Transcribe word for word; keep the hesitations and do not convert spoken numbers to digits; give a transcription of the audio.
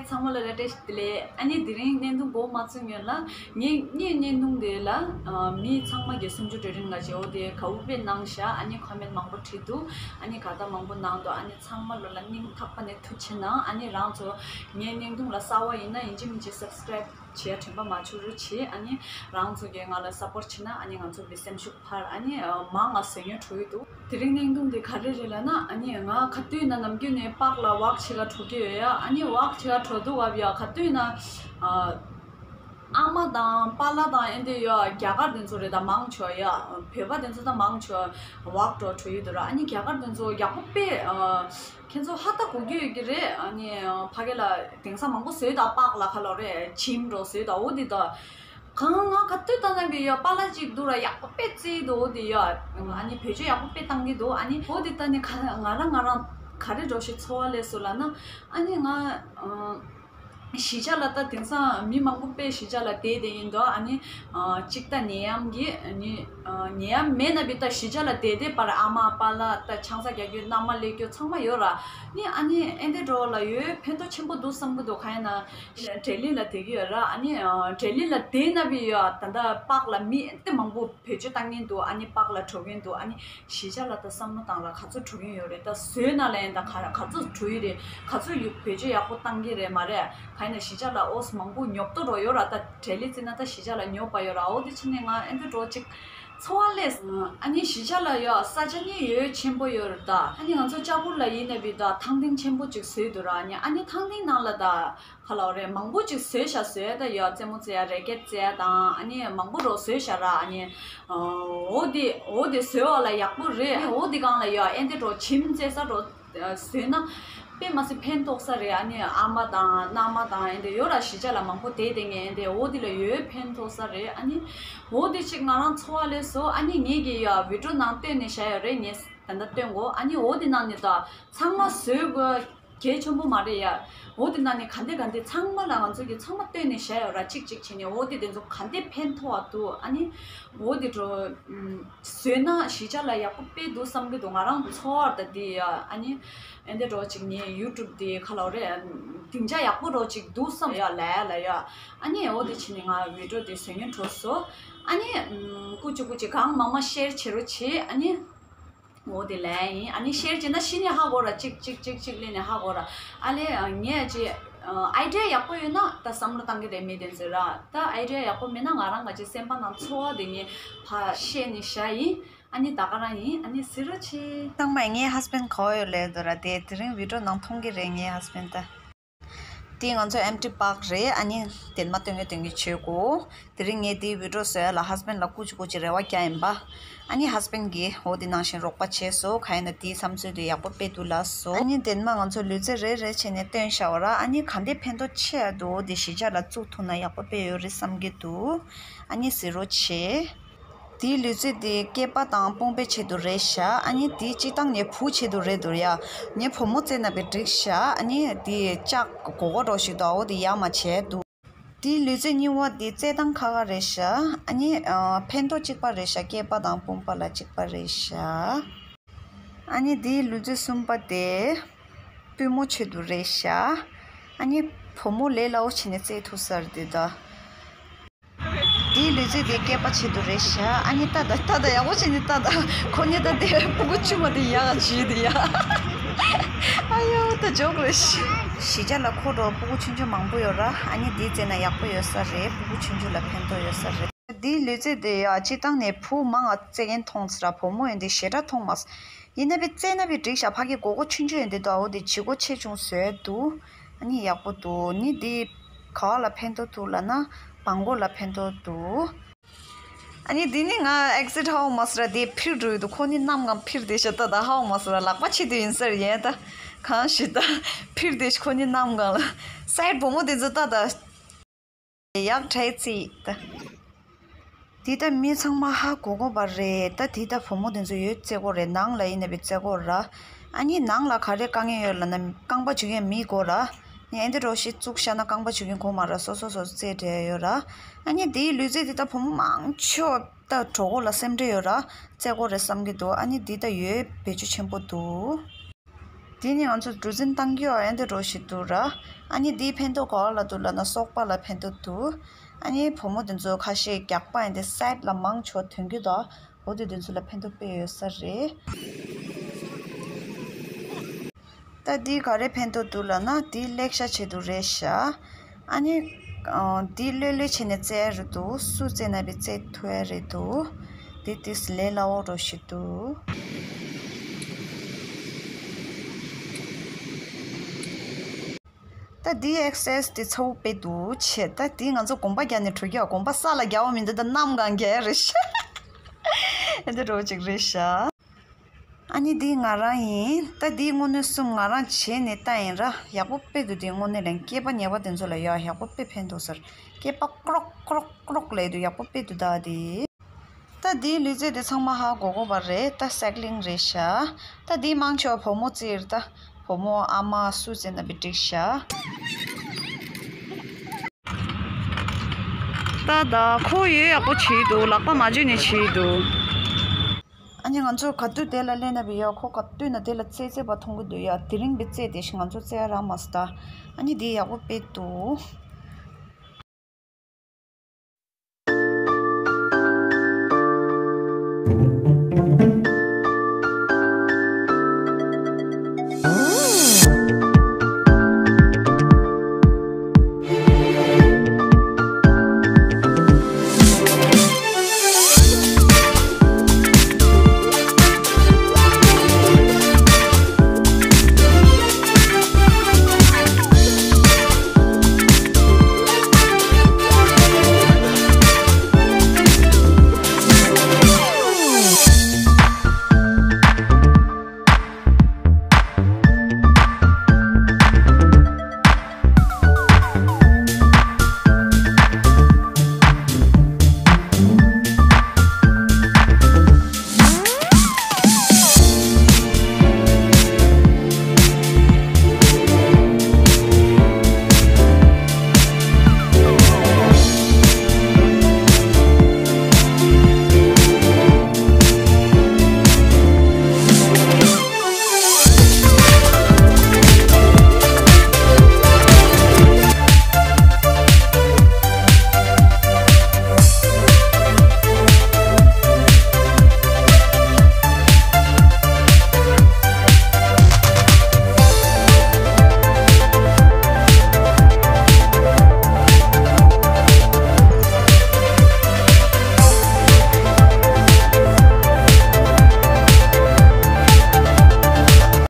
ཚང་མ་ལ་བཀྲ་ཤིས་བདེ་ལེགས། ཨ་ནི་དེ་རིང་བརྙན་ཐུང་འགོ་མ་ཚུགས་སྔོན་ལ་ངས་ངའི་བརྙན་ཐུང་དེ་ལ་ཨ་མི་ཚང་མ་གི་སུམ་ཅུ་གྲོས་རིམ་ལ་བྱེད་འོ་དེ་ག་འུ་པེ་གནང་ཤག་ཨ་ནི་ཁོ་མེན་མང་པོ་བྲིས་འདུག་ཨ་ནི་དགའ་རྟགས་མང་པོ་གནང་འདུག་ཨ་ནི་ཚང་མ་ལོ་ལ་སྙིང་ཐག་པ་ནས་ཐུགས་རྗེ་གནང་། ཨ་ནི་རང་ཚོ་ངའི་བརྙན་ཐུང་ལ་གསར་པ་ཡིན་ན་ཡིན་གཅིག་མིན་གཅིག་སབ་སི་ཀ་རེབ་བྱེད་ཡ་དྲན་པ་མ་བྱུང་རོགས་བྱེད། ཨ་ནི་རང་ཚོ་གིས་ང་ལ་སབ་པོར་བྱེད་ན་ཨ་ནི་ང་ཚོ་གི་སེམས་ཤུགས་འཕར། ཨ་ནི་ཨ་མང་ང་ཟེར་ཉོན་འགྲོ་གི་འདུག་དེ་རིང་བརྙན་ཐུང་འདི་ག་རེ་རེད་ལབ་ན། ཨ་ནི་ང་ག་དུས་ན་ནམ་རྒྱུན་ནས་པཱརྐ་ལ་ཝོག་བྱེད་ག་འགྲོ་གི་ཡོད་ཡ། ཨ་ནི་ཝོག་བྱེད་ག་འགྲོ་དུས་བབ་ཡ་ག་དུས་ན་ཨ་ཨ་མ་དང་པཱ་ལགས་དང་ཨེ་འདྲ་ཡོད་རྒྱ་གར་དེ་ཚོ་རེད་ད་མང་ཆོག་ཡ། བོད་པ་དེ་ཚོ་ད་མང་ཆོག་ཝོག་འགྲོ་འགྲོ་ཡི་འདུག་ར། ཨ་ནི་རྒྱ་གར་དེ་ཚོ་ཡག་པོ་དཔེ་ཨ་ཁྱེད་ཚོ་ཧ་ད་གོ་རྒྱུ་ཡོད་ཀྱི་རེད། ཨ་ནི་ཨ་ཕ་གི་ལ་དེང་སང་མང་པོ་བཟོས་ད་པཱརྐ་ལ་ཁ་ལོ་རེད་ཇིམ་འགྲོ་བཟོས་ད་འོ་འདི་ད། གང་ང་ག་དུས་ལྟ་ན་བི་ཡ་པཱ་ལགས་ཅིག་འདུག་ར་ཡག་པོ་དཔེ་རྩེ་འདུག་འོ་དེ་ཡ། ཨ་ནི་བེད་སྤྱོད་ཡག་པོ་དཔེ་བཏང་གི་འདུག་ཨ་ནི་འོ་དེ་ལྟ་ནི་ག་ང་རང་ང་རང་ག་རེ་འགྲོ་ཞིག་ཚོར་བ་སླེབས་སོང་ལབ་ན། ཨ་ནི་ང་ཨ་གཞིས་ཆགས་ལ་ལྟ་དེང་སང་མི་མང་པོ་དཔེ་གཞིས་ཆགས་ལ་བསྡད་བསྡད་ཡིན་འདུག་ཨ་ནི་ཨ་གཅིག་ལྟ་ནད་ཡམས་ཀྱི་ཨ་ནི་ཨ་ནད་ཡམས་མེད་ན་བི་ལྟ་གཞིས་ཆགས་ལ་བསྡད་བསྡད་པར་ཨ་མ་པཱ་ལགས་ལྟ་ཆང་ས་རྒྱག་རྒྱུ་མནའ་མ་ལེན་རྒྱུ་ཚང་མ་ཡོད་ར། ནི་ཨ་ནི་ཨེ་འདི་འགྲོ་ལ་ཡོད་ཕན་ཐོགས་ཆེན་པོ་འདུག་བསམ་གི་འདུག་གང་ཡིན་ན། ལྡི་ལི་ལ་བསྡད་ཀྱི་ཡོད་ར། ཨ་ནི་ལྡི་ལི་ལ་བསྡད་ན་བི་ཡོད་ད་ལྟ་པཱརྐ་ལ་མི་ཨེ་འདི་མང་པོ་བེད་སྤྱོད་བཏང་གིན་འདུག་ཨ་ནི་པཱརྐ་ལ་འགྲོ་གིན་འདུག་ཨ་ནི་གཞིས་ཆགས་ལ་ད་བསམ་བློ་བཏང་ལ་ག་ཚོད་འགྲོ་གིན་ཡོད་རེད། ད་བཟོས་ན་ལ་ཡིན་ད་ག་ག་ཚོད་འགྲོ་ཡི་རེད། ག་ཚོད་ཡུག་བེད་སྤྱོད་ཡག་པོ་བཏང་གི་རེད་མ་རེད། གང་ཡིན་ན་གཞིས་ཆགས་ལ་ཨོ་སི་མང་པོ་ཉོབ་ཏོ་རོ་ཡོད་ར། ད་ལྡི་ལི་བརྩིས་ན་ད་གཞིས་ཆགས་ལ་ཉོབ་པ་ཡོད་ར། འོ་དེ་ཕྱིན་ནས་ང་ཨེ་འདི་འགྲོ་ཅིག་ཚོར་བ་སླེབས། ཨ་ནི་གཞིས་ཆགས་ལ་ཡོད་ས་ཆ་ནི་ཡོད་ཆེན་པོ་ཡོད་རེད་ད། ཨ་ནི་ང་ཚོ་ལྕགས་ཕུར་ལ་ཡིན་ན་བི་ད་ཐང་སྟེང་ཆེན་པོ་ཅིག་བཟོས་འདུག་ར། ཨ་ནི་ཨ་ནི་ཐང་སྟེང་ནང་ལ་ད། ག་ལབ་རེད། མང་པོ་ཅིག་བཟོས་ཤག་བཟོས་ད་ཡ་རྩེད་མོ་རྩེ་ཡ་རེ་ཀེད་རྩེ་ཡ་དང་ཨ་ནི་མང་པོ་རོ་བཟོས་ཤག་ར། ཨ་ནི་འོ་དེ་འོ་དེ་བཟོས་བ་ལ་ཡག་པོ་རེད། ཨ་ནི་འོ་དེ་སྒང་ལ་ཡ་ཨེ་འདི་འགྲོ་ཇིམ་རྩེ་ས་འགྲོ་བཟོས་ན་དཔེ་མ་སྲིད་ཕན་ཐོགས་ས་རེད། ཨ་ནི་ཨ་མ་དང་མནའ་མ་དང་ཨེ་འདི་ཡོད་ར་གཞིས་ཆགས་ལ་མང་པོ་བསྡད་བསྡད་ངས་ཨེ་འདི་འོ་དེ་ལ་ཡོད་ཕན་ཐོགས་ས་རེད། ཨ་ནི་འོ་དེ་ཅིག་ང་རང་ཚོར་བ་སླེབས་སོང་། ཨ་ནི་ངེད་ཀྱི་ཡ་བི་ཌིའོ་ནང་བཏོན་ནས་བཞག་ཡོད་རེད། ངས་ད་ལྟ་བཏོན་གོ་ཨ་ནི་འོ་དེ་ནང་ནས་ད་ཚང་མ་བཟོས་དགོས། གལ་ཆེན་པོ་མ་རེད་ཡ། འོ་དེ་ན་ནི་ག་འདི་ག་འདི་ཚང་མ་ལ་ང་ཚོ་གི་ཚང་མ་བཏོན་ནས་བཞག་ཡོད་ར། གཅིག་གཅིག་བྱས་ནས་འོ་དེ་དེ་ཚོ་ག་འདི་ཕན་ཐོགས་འདུག་ཨ་ནི་འོ་དེ་འགྲོ་བཟོས་ན་གཞིས་ཆགས་ལ་ཡག་པོ་དཔེ་འདུག་བསམ་གི་འདུག་ང་རང་ཚོར་བ་ད་འདི་ཡ། ཨ་ནི་ཨེ་འདི་འགྲོ་གཅིག་ངས་ཡུ་ཊུབ་དེ་ག་ལབ་རེད། སྡིངས་ཆ་ཡག་པོ་འགྲོ་གཅིག་འདུག་བསམ་ཡ་ལ་ཡ་ལ་ཡ། ཨ་ནི་འོ་དེ་བྱས་ནས་ང་བི་ཌིའོ་དེ་བཟོ་མཁན་འགྲོ་སོང་། ཨ་ནི་ཀུ་ཅི་ཀུ་ཅི་གང་མང་མང་ཤེར་བྱེད་རོགས་བྱེད། ཨ་ནི། འོ་དེ་ལས་ཡིན། ཨ་ནི་ཤེར་བྱས་ན་ཤི་ནས་ཧ་གོ་ར། གཅིག་གཅིག་གཅིག་གཅིག་ལས་ནས་ཧ་གོ་ར། ཨ་ལས་ངས་ཅི་ཨའི་ཌི་ཡ་ཡག་པོ་ཡོད་ན་ད་བསམ་བློ་བཏང་གི་རེད་མི་དེ་ཚོས་ར། ད་ཨའི་ཌི་ཡ་ཡག་པོ་མེད་ན་ང་རང་ག་ཅི་སེམས་པ་ནང་ཚོར་བ་དེ་ངས་ཕ་བཤད་ནས་བཞག་ཡིན། ཨ་ནི་ད་ག་རང་ཡིན། ཨ་ནི་ཟེར་རོགས་བྱེད། ཚང་མས་ངའི་ཧས་བྷེན་ག་པར་ཡོད་ལབ་འདུག་ར། དེ་དེ་རིང་བི་ཌིའོ་ནང་མཐོང་གི་རེད་ངའི་ཧས་བྷེན་ད། དེ་ང་ཚོ་ཨེམ་ཊི་པཱརྐ་རེད། ཨ་ནི་དེ་མ་སྟོན་གི་སྟོན་གི་བྱེད་དགོས། དེ་རིང་ངས་དེའི་བི་ཌིའོ་བཟོ་ཡ་ལ་ཧས་བྷེན་ལ་ཀུ་ཅི་ཀུ་ཅི་རེ་བ་རྒྱག་ཡིན་པ། ཨ་ནི་ཧས་བྷེན་གིས་འོ་དེ་ནང་བཞིན་རོགས་པ་བྱས་སོང་། ག་ཡིན་ན་དེའི་བསམ་ཚུལ་དེ་ཡག་པོ་དཔེ་འདུག་ལབ་སོང་། ཨ་ནི་དེ་མ་ང་ཚོ་ལུས་རྩལ་རེ་རེ་བྱས་ནས་སྟོན་བཞག་པ་ར། ཨ་ནི་ག་འདི་ཕན་ཐོགས་ཆེ་ཡ་འདུག་འོ་དེ་གཞིས་ཆགས་ལ་བཙུགས་ཐུབ་ན་ཡག་པོ་དཔེ་ཡོད་རེད་བསམ་གི་འདུག་ཨ་ནི་ཟེར་རོགས་བྱེད། དེའི་ལུས་རྩལ་དེ་སྐེད་པ་དང་དཔུང་པའི་ཆེད་དུ་རེད་ཤག་ཨ་ནི་དེའི་སྤྱི་བཏང་ནས་བུ་ཆེད་དུ་རེད་འདུག་ཡ། ངའི་བུ་མོ་བཙལ་ན་བས་འགྲིག་ཤག་ཨ་ནི་དེའི་ལྕགས་གོག་གོག་འདྲ་ཞིག་འདུག་འོ་དེ་ཡག་མ་བྱས་འདུག་དེའི་ལུས་རྩལ་གཉིས་པ་དེ་རྩེད་སྟངས་ཁག་ཁག་རེད་ཤག་ཨ་ནི་ཕན་ཐོགས་གཅིག་པ་རེད་ཤག་སྐེད་པ་དང་དཔུང་པ་ལ་གཅིག་པ་རེད་ཤག་ཨ་ནི་དེའི་ལུས་རྩལ་གསུམ་པ་དེ་པུས་མོ་ཆེད་དུ་རེད་ཤག་ཨ་ནི་བུ་མོ་ལས་སླ་བོ་བྱས་ནས་རྩེད་ཐུབ་ས་རེད་འདུག་དེའི་ལུས་རྩལ་དེ་སྐེད་པ་ཆེད་དུ་རེད་ཤག་ཨ་ནི་ལྟ་ད་ལྟ་ད་ཡག་པོ་བྱས་ནས་ལྟ་ད། ཁོ་གཉིས་ད་དེ་སྤུ་གུ་ཆུང་མ་དེ་ཡག་ག་བྱེད་དེ་ཡ། ཨ་ཡོ་ད་ཇོག་རེད་ཤག་གཞིས་ཆགས་ལ་ཁོ་འགྲོ་སྤུ་གུ་ཆུང་ཆུང་མང་པོ་ཡོད་ར། ཨ་ནི་དེ་རྩེད་ན་ཡག་པོ་ཡོད་ས་རེད། སྤུ་གུ་ཆུང་ཆུང་ལ་ཕན་ཐོགས་ཡོད་ས་རེད། དེའི་ལུས་རྩལ་དེ་ཡ་སྤྱི་བཏང་ནས་བུ་མང་ང་རྩེད་མཁན་མཐོང་ཚེ་ར་བུ་མོ་ཡིན་དེ་ཞེ་དྲག་མཐོང་མ་སོང་། ཡིན་ན་བས་རྩེད་ན་བས་འགྲིག་ཤག་ཕ་གི་མགོ་སྐོར་ཆུང་ཆུང་ཡིན་དེ་འདུག་འོ་དེ་ལྗིད་ཁོག་ཆེ་ཆུང་བཟོས་འདུག་ཨ་ནི་ཡག་པོ་འདུག་ནི་འདི་ག་པ་ལ་ཕན་ཐོགས་འདུག་ལབ་ན་བྲང་ཁོག་ལ་ཕན་ཐོགས་འདུག་ཨ་ནི་འདི་ནི་ང་ཨེག་སི་ཌེན་ཊི་ཧ་གོ་མ་སོང་ར། དེ་འཕུར་འགྲོ་ཡི་འདུག་ཁོ་གཉིས་གནམ་གང་འཕུར་བསྡད་ཤག་ད་ད་ཧ་གོ་མ་སོང་ར། ལག་པ་ཕྱི་དུ་ཡིན་ས་རེད་ཡིན་ད། གང་ཞིག་ད་འཕུར་བསྡད་ཤག་ཁོ་གཉིས་གནམ་གང་ལ་སའིཌ་བུ་མོ་དེ་ཚོ་ད་ད། ཡག་དྲག་ཅིག་ད། འདི་ད་མི་ཚང་མ་ཧ་གོ་གོ་བ་རེད་ད། འདི་ད་བུ་མོ་དེ་ཚོ་ཡོད་རྩེད་གོ་རེད། ནང་ལ་ཡིན་ན་བས་རྩེད་གོ་ར། ཨ་ནི་ནང་ལ་ག་རེ་དཀའ་ངལ་ཡོད་ལབ་ན་རྐང་པ་འཇུ་མཁན་མི་དགོས་ར། ནི་ཨེ་འདི་རོ་ཞིག་བཙུགས་བཞག་ན་རྐང་པ་འཇུ་མཁན་དགོས་མ་ར། སོ་སོ་སོ་སོ་རྩེད་བྲལ་ཡོད་ར། ཨ་ནི་འདིའི་ལུས་རྩལ་འདི་ད་བུ་མོ་མང་ཆེ་བ་ད་གྲོགས་པོ་ལ་སེམས་ཁྲལ་ཡོད་ར། རྩེད་གོ་རེད་བསམ་གྱི་འདུག་ཨ་ནི་འདི་ད་ཡོད་བེད་སྤྱོད་ཆེན་པོ་འདུག་དེ་ནི་ང་ཚོ་གྲུ་གཟིངས་བཏང་རྒྱུ་ཨ་འདི་འགྲོ་ཞིག་འདུག་ར། ཨ་ནི་དེའི་ཕན་ཐོགས་ག་བ་ལ་འདུག་ལབ་ན་སོག་པ་ལ་ཕན་ཐོགས་འདུག་ཨ་ནི་བུ་མོ་དེ་ཚོ་ཁ་ཤས་རྒྱགས་པ་ཨ་འདི་སའིཌ་ལ་མང་ཆེ་བ་ཐོན་རྒྱུ་དང་། འོ་དེ་དེ་ཚོ་ལ་ཕན་ཐོགས་དཔེ་ཡོད་ས་རེད། ད་འདི་ག་རེ་ཕན་ཐོགས་འདུག་ལབ་ན་འདི་ལེགས་ཤ་ཆེད་དུ་རེད་ཤག་ཨ་ནི། ཨ། འདི་ལྷོད་ལྷོད་བྱས་ནས་བཙལ་ཡ་རེད་འདུག་སུ་བཙལ་ན་བི་བཙལ་ཐུབ་ཡ་རེད་འདུག་འདི་ཏིས་ལས་སླ་བོ་རོ་ཞིག་འདུག་ད་འདི་ཨེག་སེ་སི་འདི་ཚ་བོ་དཔེ་འདུག་ཆེ། ད་འདི་ང་ཚོ་གོམ་པ་རྒྱག་ནས་འགྲོ་རྒྱུ་ཡ། གོམ་པ་ས་ལ་རྒྱག་བ་མི་འདུག་ད་གནམ་གང་རྒྱག་ཡ་རེད་ཤག་ཨེ་འདི་རོ་ཅིག་རེད་ཤག་ཨ་ནི་འདི་ང་རང་ཡིན། ད་འདི་དངོས་གནས་གསུམ་ང་རང་བྱས་ནས་ལྟ་ཡིན་ར། ཡག་པོ་དཔེ་འདུག་འདི་དངོས་གནས་ལན་སྐྱེས་པ་ཉེས་པ་དེ་ཚོ་ལ་ཡ་ཡག་པོ་དཔེ་ཕན་ཐོགས་ཟེར། སྐྱེས་པ་ཀྲོག་ཀྲོག་ཀྲོག་ལབ་འདུག་ཡག་པོ་དཔེ་འདུག་ད་འདི། ད་འདིའི་ལུས་རྩལ་དེ་ཚང་མ་ཧ་གོ་གོ་བ་རེད། ད་སའི་ཀི་ལིང་རེད་ཤག་ད་འདི་མང་ཆེ་བ་བུ་མོ་རྩེད་ད། བུ་མོ་ཨ་མ་སུ་རྩེད་ན་བི་འགྲིག་ཤག་ད་ད་ཁོ་ཡོད་ཡག་པོ་བྱེད་འདུག་ལག་པ་མ་འཇུས་ནས་བྱེད་འདུག་ཨ་ནི་ང་ཚོ་ག་དུས་དེ་ལ་སླེབས་ན་བི་ཡ་ཁོ་ག་དུས་ན་དེ་ལ་རྩེད་རྩེད་པ་མཐོང་གི་འདུག་ཡ། དེ་རིང་བི་རྩེད་དེ་ཞིག་ང་ཚོ་རྩེད་ཡ་རག་མ་སོང་ད། ཨ་ནི་འདི་ཡག་པོ་དཔེ་འདུག